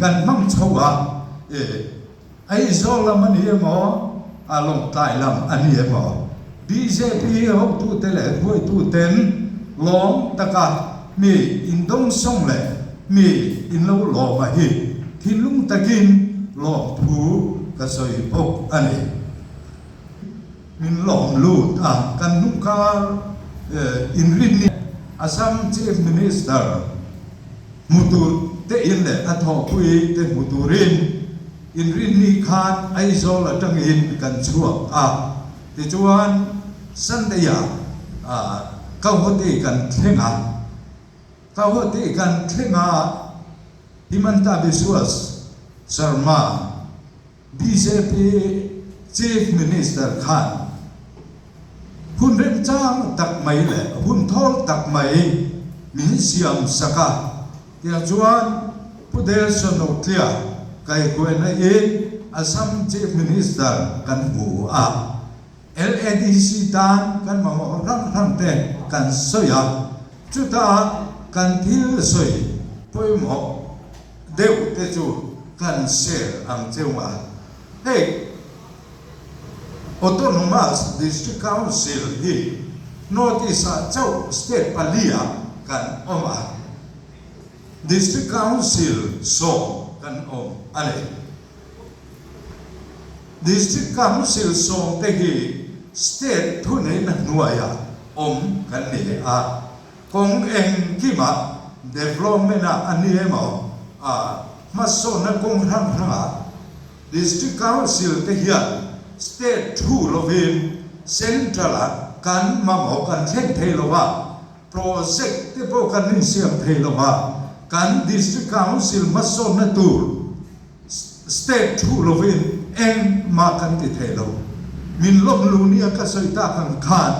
kan hmang chho a, Aizawl lam a ni emaw, a Lawngtlai lam a ni emaw, bjp hotute leh hruaituten lawm taka mi indawngsawng leh mi inlo lawm a hi thinlung takin lawmthu ka sawi bawk a ni. Min lawm lut a, kan hnungkar inrinni Assam Chief Minister hmu tur te in leh a thawhpui te hmu turin inrinni khan Aizawl atangin kan chhuak a, tichuan Sunday-ah Guwahati kan thleng a, Guwahati kan thleng a, Himanta Biswas Sarma, Bjp Chief Minister khan hun remchang tak mai leh hun thawl tak mai min siam sak a, tiang chuan Pu Delson Otlia kaihruaina in Assam Chief Minister kan hmu a, LADC tan kan mamawh hrang hrang te kan sawi a, chutah kan thil sawi pawimawh deuh te chu kan share ang cheu a, hei Autonomous District Council hi North East ah chauh state palia kan awm a, District Council sawm kan awm a ni. District Council sawm te hi state thuneihna hnuaiah awm kan ni a. Kawng engkimah development-ah a ni emaw, a hmasawnna kawng hrang hrangah District Council te hian state thu lovin Central-ah kan mamawh kan thleng thei lo a, project te pawh kan insiam thei lo a, kan District Council hmasawnna tur State thu lovin engmah kan ti thei lo. Min lawm lu nia ka sawi tak ang khan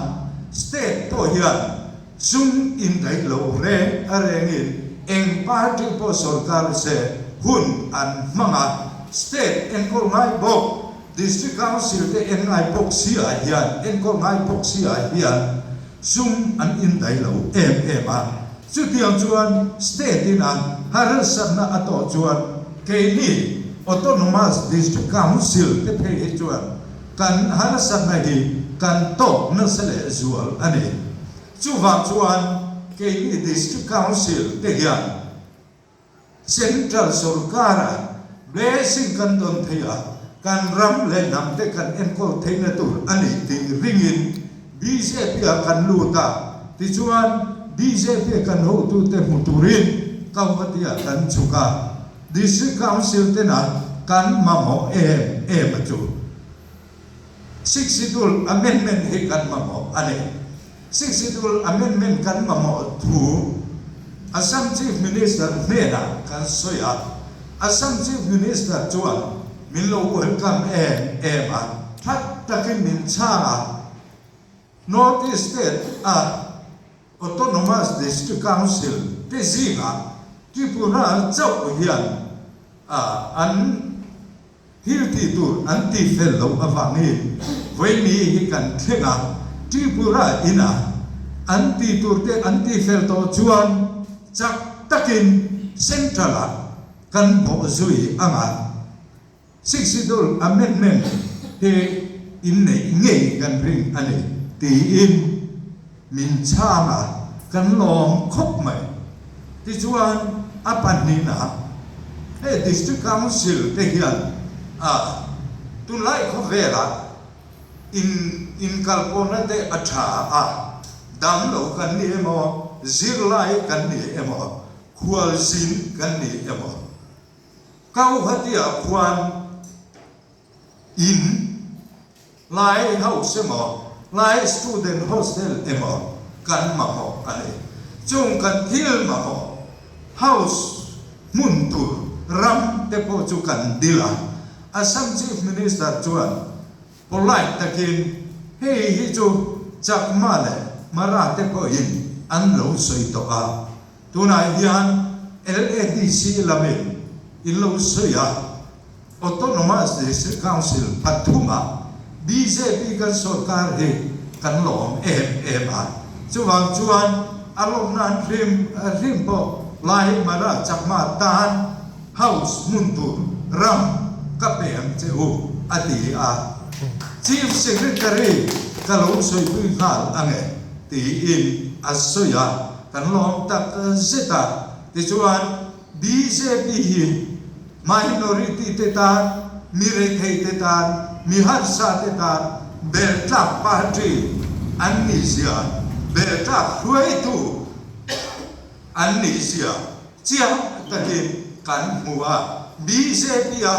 state pawh hian sum indaih lo reng a rengin eng party pawh sorkar se hun an hmang a, state enkawl ngai bawk, district council te en ngai bawk si ah hian enkawl ngai bawk si ah hian sum an indaih lo em em a. Chutiang chuan state in a harsatna a tawh chuan keini Autonomous District Council te phei hi chuan kan harsatna hi kan tawk nasa leh zual a ni. Chuvang chuan keini District Council te hian Central sorkara blessing kan dawn thei a, kan ram leh hnam te kan enkawl theihna tur a ni tih ringin bjp ah kan lut a, tichuan bjp kan hotute hmu turin Guwahati ah kan chhuk a, District Council tena kan mamawh em em a chu. Sixth Schedule Amendment hi kan mamawh a ni. Sixth Schedule Amendment kan mamawh thu Assam Chief Minister hnenah kan sawi a, Assam Chief Minister chuan min lo welcome em em a, that takin min chhang a, North East State a Autonomous District Council te zingah Tripura chauh hian an Thil tih tur an ti fel loh avangin vawiini hi kan thleng a, Tripura inah an tih tur te an ti fel tawh chuan chak takin Central-ah kan bawh zui ang a, Sixth Schedule Amendment hi inneih ngei kan ring a ni tiin Min chhang a, kan lawm khawp mai. Tichuan a pahnihna hei District Council te hian a tunlai khawvelah in inkalpawhna te a tha a, damlo kan ni emaw, zirlai kan ni emaw, khualzin kan ni emaw, Kauhatiah khuan In Lai house emaw, Lai student hostel emaw kan mamawh a ni. Chung kan thil mamawh house hmun tur ram te pawh chu kan dil a. Assam Chief Minister chuan polite takin hei hi chu Chakma leh Mara te pawhin an lo sawi tawh a, tunah hian LADC lamin in lo sawi a. Autonomous District Council pathumah bjp kan sorkar hi kan lawm em em a, chuvang chuan a lawmna an hrim hrim pawh Lai Mara Chakma tan. House hmun tur ram ka pe ang che u, a ti a. Chief Secretary ka lo sawipui nghal ang e, tiin a sawi a, kan lawm tak zet a. Tichuan, bjp hi minority te tan, mi rethei te tan, mi harsa te tan beltlak party an nih zia, beltlak hruaitu an nih zia Chiang takin kan hmu a, BJP-a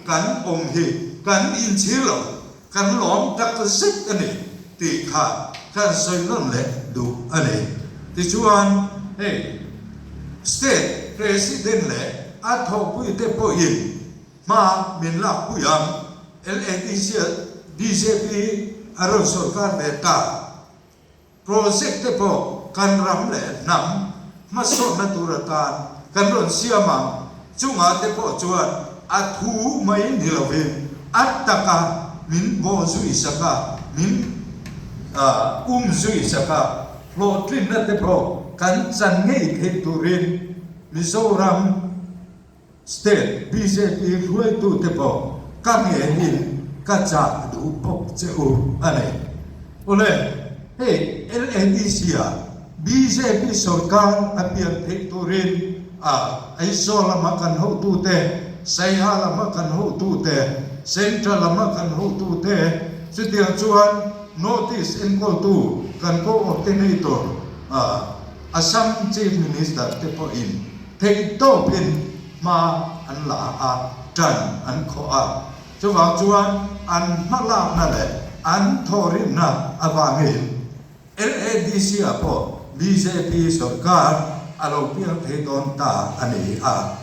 kan awm hi kan inchhir lo, kan lawm tak zet a ni tih kha kan sawi nawn leh duh a ni. Tichuan, hei State President leh a thawhpuite pawhin hma min lakpui ang, LADC-a bjp a rawn sorkar ve ta. Project te pawh kan ram leh hnam hmasawnna tur atan kan rawn siam ang, chungah te pawh chuan a thu mai ni lovin a taka min bawh zui sak a, min um zui sak a, hlawhtlinna te pawh kan chan ngei theih turin Mizoram State bjp hruaitute pawh ka ngenin ka chah duh bawk che u a ni. Awle, hei LADC-ah bjp sorkar a pian theih turin a Aizawl lama kan hotute, Saiha lama kan hotute, Central lama kan hotute, chutiang chuan North East enkawltu kan coordinator Assam Chief Minister te pawhin Theihtawpin hma an la a, ṭan an khawh a. Chuvang chuan an hmalakna leh an thawhrimna avangin LADC-ah pawh bjp sorkar a lo piang thei dawn ta a ni a.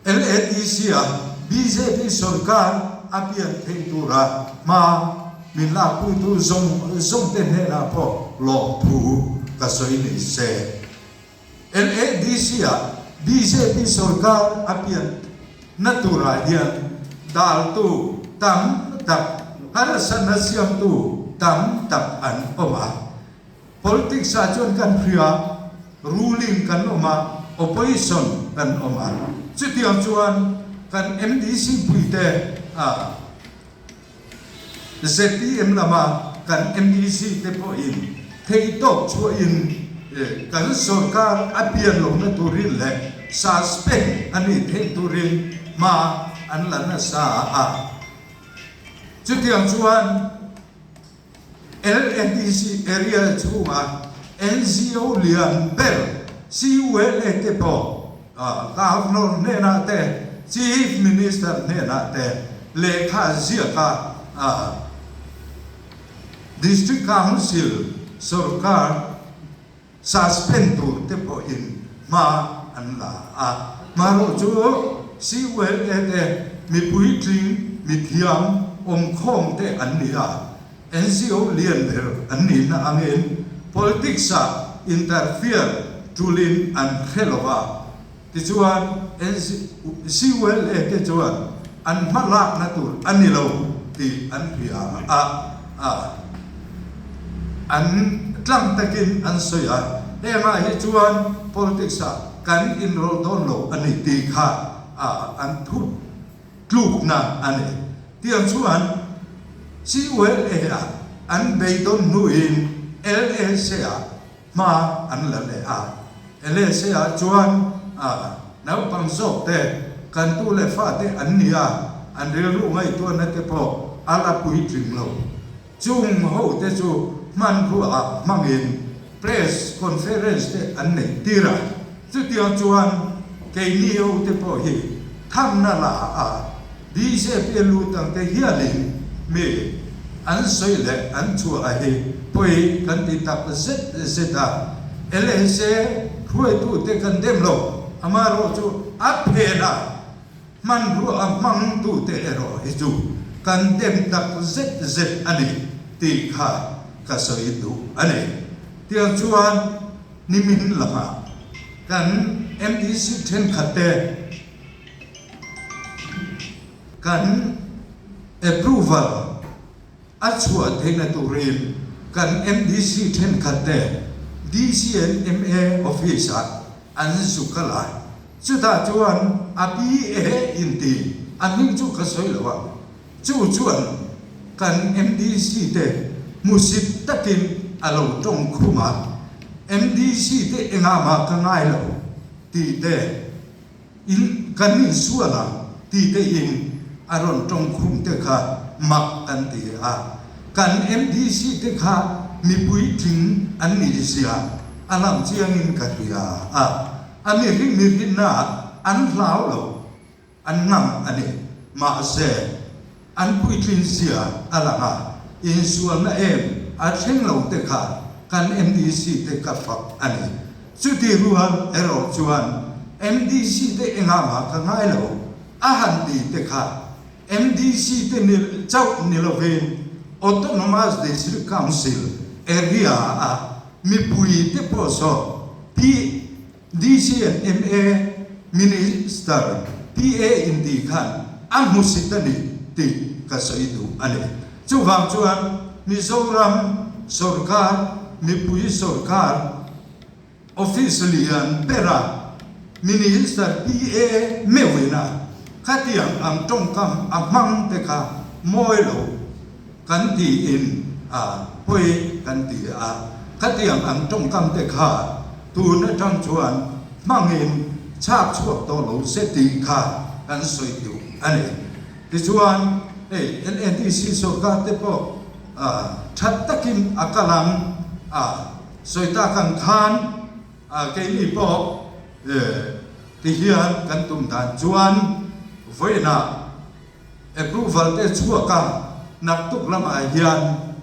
LADC-a bjp sorkar a pian theih tura hma min lakpuitu zawng zawngte hnenah pawh lawmthu ka sawi ni se. LADC-ah bjp sorkar a pian na turah hian daltu tam tak, harsatna siamtu tam tak an awm a. Politics-ah chuan kan hria, ruling kan awm a, opposition kan awm a. Chutiang chuan kan MDC puite ah Zpm lama kan MEC te pawhin theihtawp chhuahin kan sorkar a pian lohna turin leh suspend a nih theih turin hma an la nasa a. Chutiang chuan LADC area chhunga NGO lian ber CULA te pawh Governor hnenah te, Chief Minister hnenah te lehkha ziaka District Council sorkar suspend tur te pawhin hma an la a. Hmarawh chu CULA te mipuitling mithiam awmkhawm te an ni a, NGO lian ber an nihna angin politics-ah interfere tulin an hre lo a, tichuan CULA te chuan an hma lakna tur a ni lo tih an hria a, an tlang takin an sawi a, hengah hi chuan politics-ah kan inrawlh dawn lo a ni tih kha an thut tlukna a ni. Tiang chuan CULA-ah an beidawn hnuin LSA-ah hma an la leh a. LSA-ah chuan naupang zawk te, kan tu leh fate an ni a, an rilru ngaihtuahna te pawh a la puitling lo. Chung hote chu hmanruaah hmangin press conference te an neih tir a, chutiang chuan keini hote pawh hi thamna la a bjp a lut ang te hialin mi an sawi leh an chhuah a hi pawi kan ti tak zet zet a, LSA hruaitute kan dem lo, amaherawhchu a phen a. Hmanrua a hmangtute erawh hi chu kan dem tak zet zet a ni tih kha ka sawi duh a ni. Tiang chuan nimin lamah kan MDC thenkhatte kan approval a chhuah theihna turin kan MDC thenkhatte DCNMA office-ah an zu kal a. Chutah chuan a PA inti a hming chu ka sawi lo a, chu chuan kan MDC te hmusit takin a lo tawng khum a, MDC te engah mah ka ngai lo tih te, In kan insual ang ti te in a rawn tawng khum te kha mak kan ti a, kan MDC te kha mipui tling an nih zia a lang chiang in ka hria a, a mihring mihrinna ah an hlau lo, an ngam a ni. Mahse, an puitlin zia a lang a, insualna em a thleng lo te kha kan MDC te ka fak a ni. Chuti rual erawh chuan MDC te engah mah ka ngai lo a han ti te kha MDC te ni chauh ni lovin Autonomous District Council area a mipui te pawh saw Pi DC and MA Minister PA inti khan a hmusit a ni tih ka sawi duh a ni. Chuvang chuan Mizoram sorkar, mipui sorkar, office lian bera Minister PA meuhin a khatiang ang tawngkam a hmang te kha mawi lo kan tiin a pawi kan ti a, khatiang ang tawngkam te kha tun atang chuan hmangin chhak chhuak tawh lo se tih kha kan sawi duh a ni. Tichuan, hei LADC sorkar te pawh that takin a kal ang a sawi tak ang khan keini pawh tihian kan tum dan chuan vawiinah approval te chhuak a naktuk lamah hian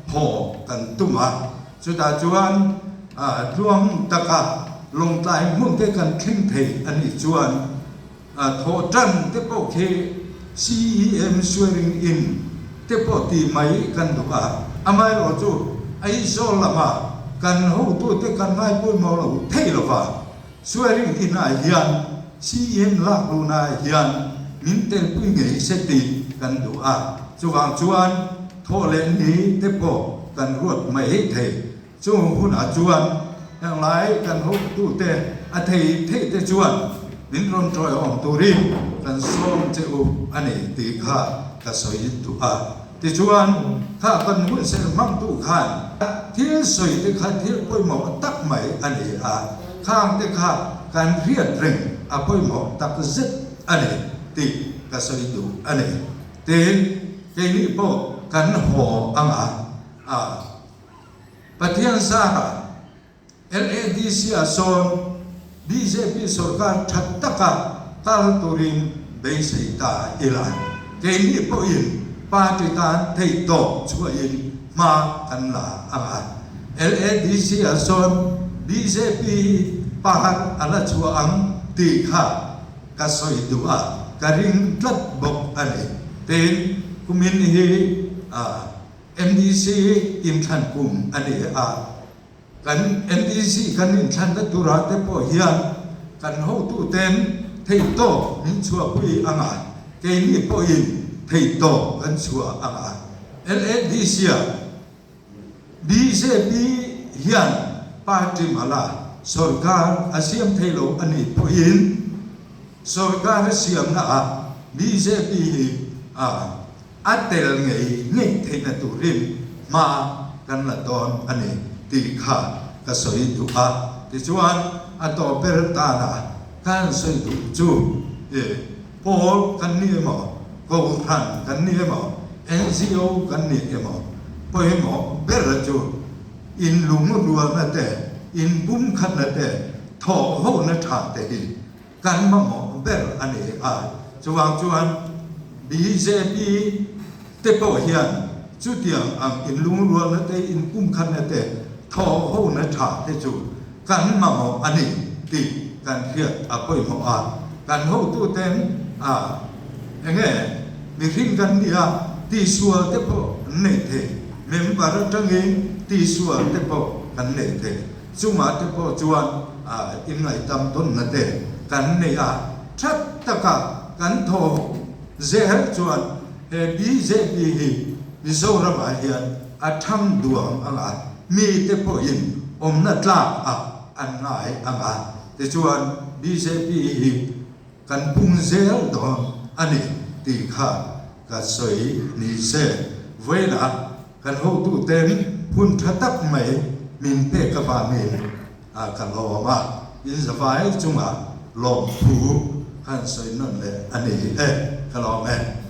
haw kan tum a, chutah chuan tluang taka lawngtlai hmun te kan thleng thei a nih chuan Thawh tan te pawh khi CEM swearing in te pawh ti mai kan duh a, amaherawh chu Aizawl lama kan hotute kan ngaipawimawh lo thei lo va, swearing in ah hian CEM lak luhna ah hian min telpui ngei se tih kan duh a, chuvang chuan thawh leh ni te pawh kan ruat mai thei. Chung hunah chuan henglai kan hotute a thei theih te chuan min rawn tawiawm turin kan sawm che u a ni tih kha ka sawi duh a. Tichuan, kha kan hun ser hmangtu khan thil sawi te kha thil pawimawh tak mai a ni a, khang te kha kan hriat reng a pawimawh tak zet a ni tih ka sawi duh a ni. Tin, keini pawh kan haw ang a, a. Pathian zara LADC ah sawn bjp sorkar tha taka kal turin beisei ta ila, keini pawhin party tan theihtawp chhuahin hma kan la ang a. LADC ah sawn bjp par a la chhuah ang tih kha ka sawi duh a, ka ring tlat bawk a ni. Tin, kumin hi MDC inthlan kum a ni a, kan MDC kan inthlanna tura te pawh hian kan hotuten theihtawp min chhuahpui ang a, keini pawhin theihtawp kan chhuah ang a. LADC-ah bjp hian party mala sorkar a siam thei lo a nih pawhin sorkar siamnaah bjp hi a A tel ngei ngei theihna turin hma kan la dawn a ni tih kha ka sawi duh a. Tichuan, a tawp ber tana ka han sawi duh chu i pawl kan ni emaw, kohhran kan ni emaw, NGO kan ni emaw, pawimawh ber chu inlungrualna te, inbumkhatna te, thawhhona tha te hi Kan mamawh ber a ni a, chuvang chuan bjp te pawh hian chutiang ang inlungrualna te, inpumkhatna te, thawhhona tha te chu kan mamawh a ni tih kan hriat a pawimawh a. Kan hotuten a enge mihring kan nia tihsual te pawh an nei thei, member atangin tihsual te pawh kan nei thei. Chungah te pawh chuan inngaihtam tawnna te kan nei a, that taka kan thaw zel chuan he bjp hi Mizoramah hian a thang duang ang a, mite pawhin awmna tlak ah an ngai ang a, tichuan bjp hi. kan pung zel dawn a ni tih kha ka sawi ni se. Vawiinah kan hotuten hun tha tak mai min pek avangin ka lawm a, inzavai chungah lawmthu khan sawi nawn leh a ni e, ka lawm e.